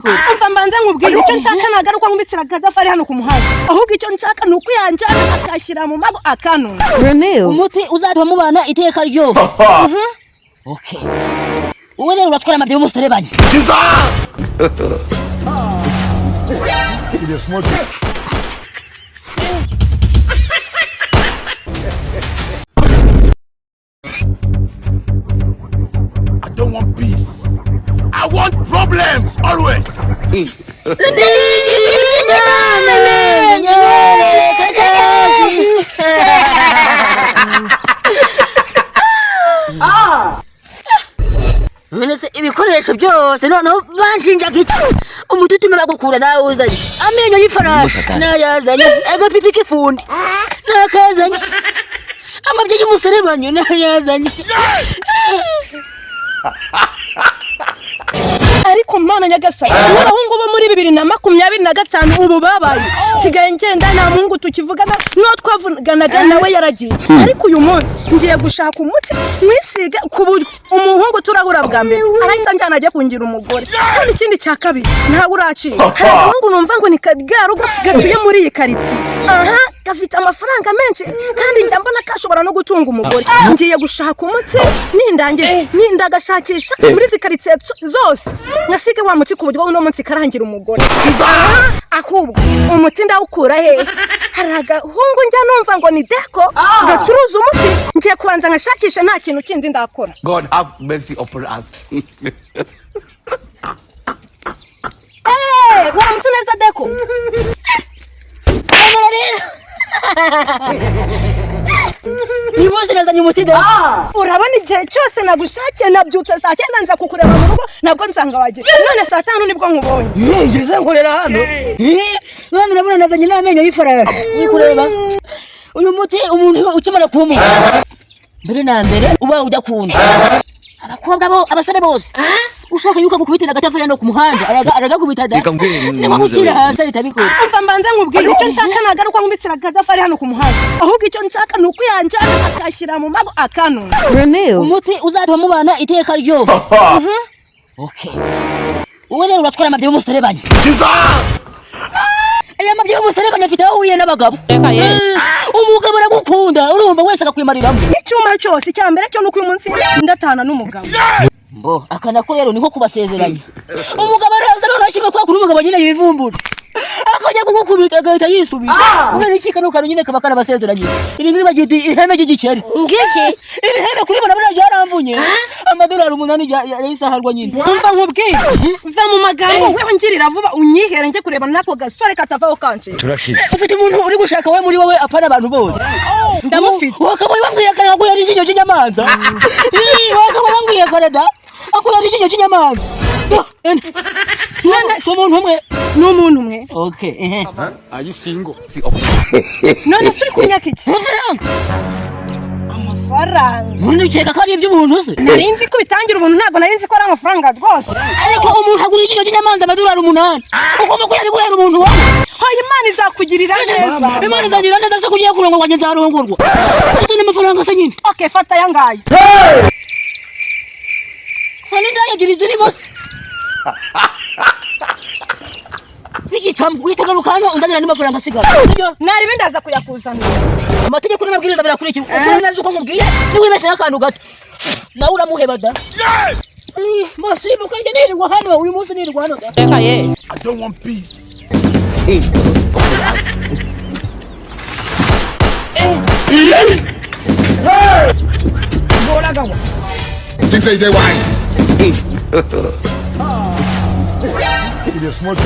Umva mbanze nkubwire icyo nshaka, ntabwo ari uko nkubitira agatafari hano ku muhanda, ahubwo icyo nshaka ni uko yanjyana akashyira mu mago akanunga. Remove. Umuti uzatuma mubana iteka ryose. Okay, wowe rero uratwara amabyi y'umuserebanya. I don't want peace. I want problems always. None se ibikoresho byose noneho banshinjaga iki? Umuti utuma bagukura nawe uzanye, amenyo y'ifarashi nayazanye, agapipi k'ifundi nakazanye, amabyi y'umuserebanyo nayazanye. Ariko Mana nyagasani, abahungu bo muri 2025 ubu babaye nsigaye ngenda nta muhungu tukivugana, n'uwo twavuganaga nawe yaragiye. Ariko uyu munsi ngiye gushaka umuti mwisiga ku buryo umuhungu turahura bwa mbere arahita njyana ajya kungira umugore. Kandi ikindi cya kabiri, ntawe uracika. Hari agahungu numva ngo ni karugo gatuye muri iyi karitsiye, aha gafite amafaranga menshi, kandi njya mbona kashobora no gutunga umugore. Ngiye gushaka umuti, nindangiza nindagashakisha muri izi karitsiye zose, nkasiga wa muti ku buryo uno munsi karangira umugore. Aha, ahubwo umuti ndawukura hehe? Hari agahungu njya numva ngo ni Deko gacuruza umuti. Ngiye kubanza nkashakisha, nta kintu kindi ndakora. God have mercy upon us. Eh, waramutse neza Deko. Emera rero, uyu munsi nazanye umuti da. Urabona igihe cyose nagushakiye, nabyutse saa 9 nza kukureba mu rugo, nabwo nsanga wagiye, none saa 5 nibwo nkubonye. Ngeze nkorera hano. None urabona nazanye n'amenyo y'ifarashi. Uri kureba uyu muti, umuntu ukimara kuwumuha, mbere na mbere uba udakunda abakobwa bo, abasore bose, ushaka yuko agukubitira agatafari no ku muhanda aragakubita da, ni nko gukira hasi ahita abikora. Umva mbanze nkubwire icyo nshaka, ntabwo ari uko nkubitira agatafari hano ku muhanda, ahubwo icyo nshaka ni uko yanjyana akashyira mu mago akanunga. Remove. Umuti uzatuma mubana iteka ryose. Okay, wowe rero uratwara amabyi y'umuserebanya. Aya mabyi y'umuserebanya afite aho ahuriye n'abagabo. Umugabo aragukunda, urumva wese akakwimariramo. Icyuma cyose, icya mbere cyo ni uko uyu munsi ndatana n'umugabo. Mbo aka nako rero ni nko kubasezeranya. Umugabo araza, noneho kimwe kwa kuri umugabo nyine yivumbura akajya kugukubita agahita yisubira. Kubera iki? Kano kantu nyine kaba karabasezeranye. Iri ngiri bagita ihembe ry'igikeri. Ngiki. Iri hembe kuribona buriya byaramvunye amadolari 8 yayisaharwa nyine. Umva nkubwire, va mu magambo, weho ngirira vuba unyihere njye kureba n'ako gasore katavaho kancika. Ufite umuntu uri gushaka we muri wowe, apana abantu bose? Ndamufite. Wakabaye wambwiye kare ko yari iryinyo ry'inyamanza. Ii, wakabaye wambwiye kare da ako yari iryinyo ry'inyamanza. None si umuntu umwe? Ni umuntu umwe. Okay, ehe. Are you single? None se uri kunyaka iki? Amafaranga. Amafaranga? Ubundi ukeka ko ari iby'ubuntu se? Nari nzi ko bitangira ubuntu, ntabwo nari nzi ko ari amafaranga rwose. Ariko umuntu agura iryinyo ry'inyamanza amadolari 8, ugomba kuyabigurira umuntu wawe. Hoya, Imana izakugirira neza. Imana izagira neza se? Kugiye kurongorwa, njye nzarongorwa ndetse n'amafaranga se nyine. Okay, fata aya ngaya. Hari indaya ebyiri zirimo se bigicamo, uhita ugaruka hano unzanira n'amafaranga asigaye, sibyo? Naribi, ndaza kuyakuzanira. Amategeko n'amabwiriza birakurikira, ukora neza uko nkubwiye. Niwibeshaho akantu gato nawe uramuheba da. Masimbuka, njye nirirwa hano uyu munsi, nirirwa hano da. I don't want peace. Things say they wine. It is small.